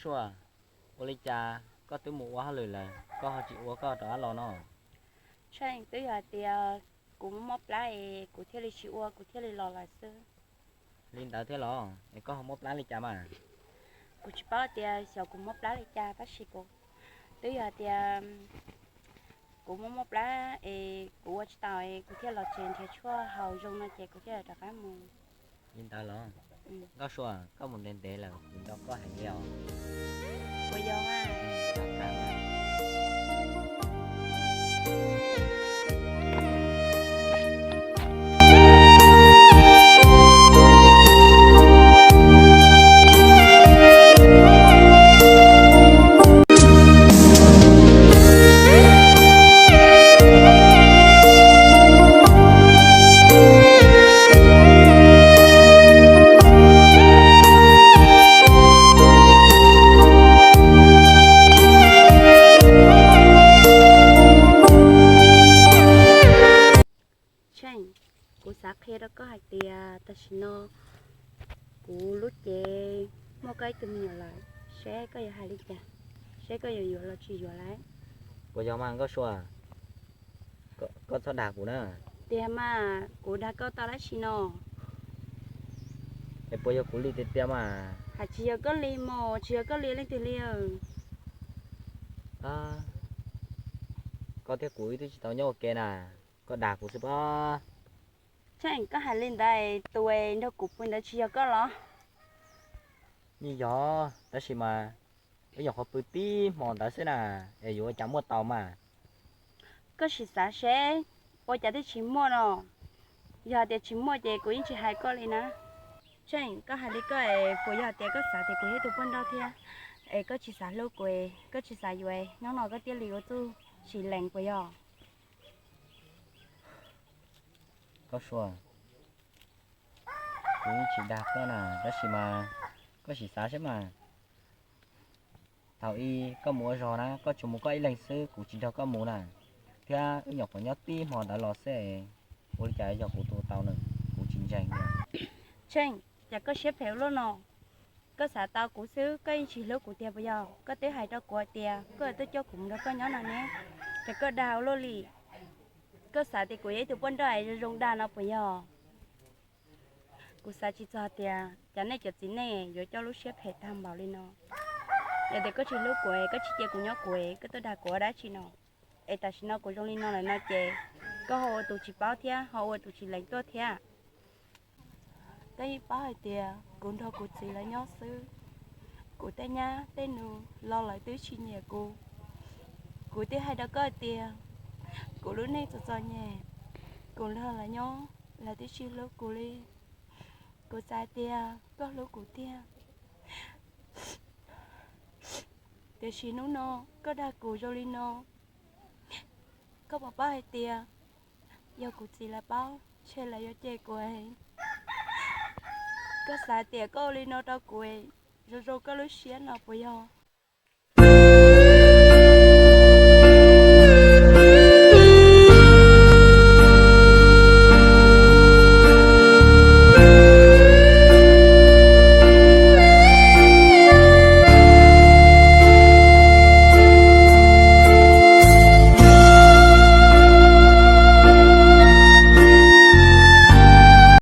Sua, ua li cas koj twb mus ua hauj lwm lawm koj ho tsis ua koj rov qab los no? Tsheej, twb yog hais tias kuv muaj mob plab es kuv thiaj li tsis ua, kuv thiaj li los lawm xwb. Li ntawd thiab los? Es koj ho mob plab li cas mas? Kuv tsis paub tias xyov kuv mob plab li cas, tab sis kuv, twb yog hais tias kuv muaj mob plab es kuv ua tsis tau es kuv thiaj los tsev nrhiav tshuaj haus zoo no ces kuv thiaj li rov qab mus. Li ntawd los? Nkauj Sua, koj mus ntev ntev lawm, kuv nco koj heev li os. Puas yog mas? Tsheej, kuv xav qhia rau koj hais tias tam sim no kuv lub cev muaj koj ib tug me nyuam lawm, seb koj yuav hais li cas, seb koj yuav yuav los tsis yuav lawm. Puas yog mas Nkauj Sua? Koj txhob dag kuv na. Tiag mas, kuv dag koj tau dab tsi no? Es puas yog kuv li tiag tiag mas? Hais tsis yog koj li mas, tsis yog koj li leej twg li. Koj thiab kuv twb tsis tau nyob ua ke na, koj dag kuv xwb pob. Tsheej, koj hais li ntawd, tus nrog kuv pw ntawd tsis yog koj los? Yeej yog, tab sis mas wb nyuam qhuav pw tib hmo ntawd xwb na, es yuav ua cas muaj tau mas. Koj sim xav seb ua cas thiaj tsis muaj no. Yog tias tsis muaj ces kuv yeej tsis hais koj li na. Tsheej, koj hais li koj es puas yog tias koj xav tias kuv yog ib tug poj nrauj thiab es koj tsis xav hlub kuv, koj tsis xav yuav, hnub no koj thiaj li ua txuj sim lees puas yog? Nkauj Sua, kuv yeej tsis dag koj na, tab sis mas koj sim xav seb mas. Thaum ub koj mus ua zog na, koj tsuas mus koj ib leeg xwb, kuv tsis nrog koj mus na, thiab wb nyuam qhuav nyob tib hmo ntawd los xwb, ua li cas yog kuv tus tau na, kuv tsis ntseeg li. Tsheej, cas koj siab phem ua luaj no? Koj xav tau kuv xwb, koj yeej tsis hlub kuv tiag puas yog? Koj twb hais rau kuv hais tias koj yuav tuaj coj kuv mus nrog koj nyob no ne, cas koj dag ua luaj li. Koj xav tias kuv yog ib tug poj nrauj es zoo zoo dag no puas yog? Kuv xav tsis txog tias cas nej cov txiv neej yuav coj lub siab phem tag npaum li no. Yog tias koj tsis hlub kuv, koj tsis cia kuv nyob kuv, koj tuaj dag kuv ua dab tsi no? Es tam sim no kuv zoo li no lawm no ces koj ho ua tus tsis paub thiab ho ua tus tsis lees tuaj thiab. Koj yeej paub hais tias kuv nrog kuv txiv lawv nyob xwb, kuv tej nyab tej nus los lawv twb tsis nyiam kuv. Kuv thiaj hais rau koj hais tias kuv lub neej txom txom nyem, kuv nrog lawv nyob lawv twb tsis hlub kuv li. Kuv xav tias koj hlub kuv tiag, tiam sis hnub no koj dag kuv zoo li no, koj puas paub hais tias yog kuv txiv lawv paub ntshe lawv yuav cem kuv. Koj xav tias koj ua li no rau kuv zoo zoo koj lub siab no puas yog?